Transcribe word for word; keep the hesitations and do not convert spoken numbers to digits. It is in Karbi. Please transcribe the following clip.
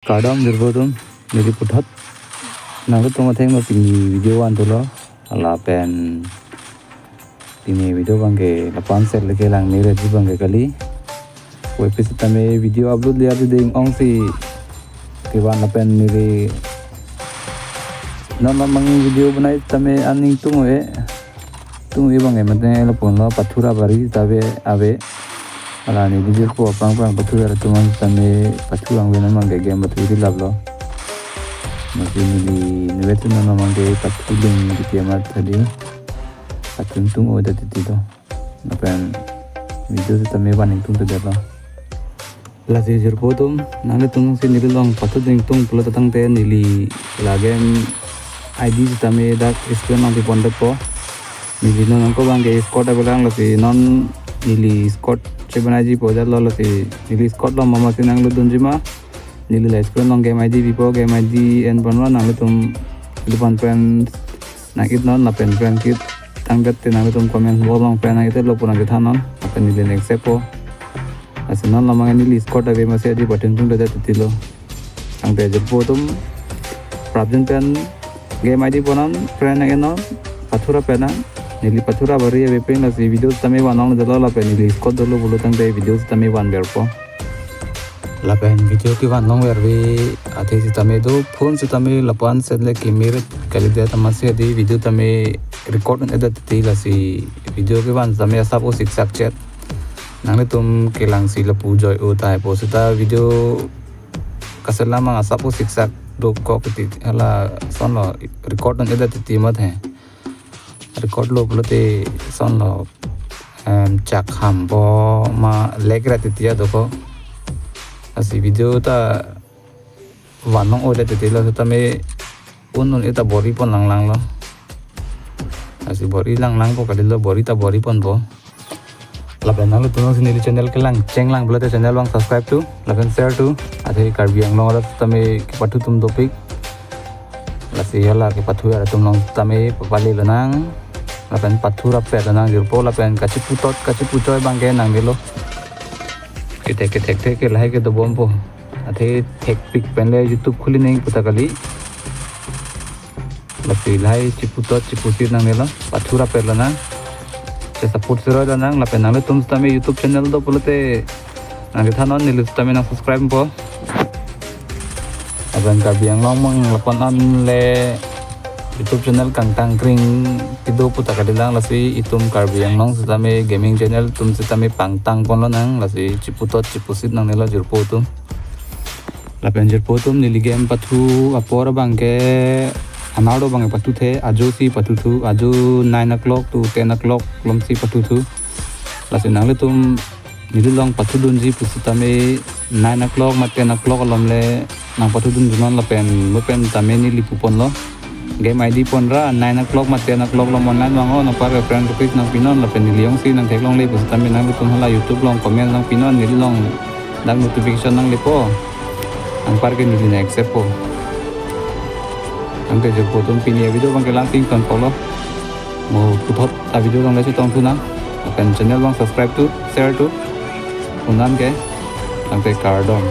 Kardom jirpo atum, neli puthot nanglitum athengno pini video van thulo, lapen pini video abangke lapu-an set le kelang mereji abangke kali. Wepisi tame video upload liya di ding ongsi kevan lapen neli non lamang video banai tame aning tung-e, tung-e abangke mate lapu-an lo pathura bari ta ave ave. Hala neli jirpo aphrang aphrang pathu atum tame pathu angve non abangke game pathu di laplo. Masi neli neli tu non abangke pathu ding di kemat tadi. Pathu tung-o da titi to. Lapen video sitame van ingtung tedetlo. Lasi jirpo atum, nanglitum si neli along pathu ding tung pulo tangte neli la game I D sitame dak screen along pipon detpo. Neli non angko abangke squad avelang, lasi non neli squad chebanaijipo detlo, lasi neli squad along mama si nanglut dunji ma. Neli la screen along game I D pipo, game I D en ponlo, nanglitum, nanglitum friend nang-it non, lapen friend kit tangdet te nanglitum comment box along friend nang-it lo pu nangkethan non, lapen neli accept po. Lasi non lamang neli squad ave masi adi pathu tung tedet titi lo. Tangte jirpo atum prapjin pen game I D pon non, friend nang-en non, pathura pen nang, neli pathura bari ave pen lasi video tame van long detlo lapen neli squad dolo pulo tangte video tame van verpo. Lapen video kevan long verve athe sitame do phone sitame lapu-an set le kemeret kalidet amatsi adi video tame record un-edet titi, lasi video kevan tame asap o siksak chet. Nanglitum kelangsi lapu joi-o tahai po seta video kaselam abang asap o siksak dokok titi, hala sonlo record un-edet titi amat he. Record lo pulote sonlo, em, chak hampo ma lag ra titi adokok. Lasi video ta van long-o det titi lo sitame un un-e ta bor-i pon langlanglo. Lasi bor-i langlangpo kalilo, bor-i ta bor-i ponpo. Lapen nanglitum si neli channel kelang chenglang pulote channel abang subscribe tu, lapen share tu. Athe Karbi Anglong arat tame kepathu atum dopik. Lasi hala kepathu arat atum along tame papale lonang. Lapen pathura pet lonang jirpo, lapen kachiputot kachipuchoi abangke nangnelo. Kethek kethek thek ke lahai ke dobompo. Athe thekpik pen le YouTube khuli nangji puta kali. Lasi lahai chiputot chipusit nangnelo, pathura pet lonang. Che support siroi lonang, lapen nanglitum sitame YouTube channel do pulote nangkethan non, neli sitame nang subscribe po. Lapen Karbi Anglong mang lapu-an le YouTube channel kangtang kring kedo puta kalilang, lasi itum Karbi Anglong sitame gaming channel atum sitame pangtang pon lonang, lasi chiputot chipusit nangnelo jirpo atum. Lapen jirpo atum neli game pathu apor abangke anardo abangke pathuthe, ajo si pathuthu, ajo nine o'clock to ten o'clock alom si pathuthu. Lasi nanglitum neli along pathudunji pusitame nine o'clock ma ten o'clock alom le nangpathudun dun non, lapen mo pen tame neli puponlo. Game I D ponra nine o'clock ma ten o'clock alom online vang-o, nangpar ke friend request nangpinon, lapen neli jongsi nangtheklongle pusitame nanglitum hala YouTube along comment nangpinon, neli along dak notification nanglepo. Anpar ke neli nang accept po. Tangte jirpo atum pini avideo abangke la-an si ingtonpo lo. Mo puthot avideo along le chetongthu nang. Lapen channel abang subscribe tu, share tu. Unam ke. Tangte kardom.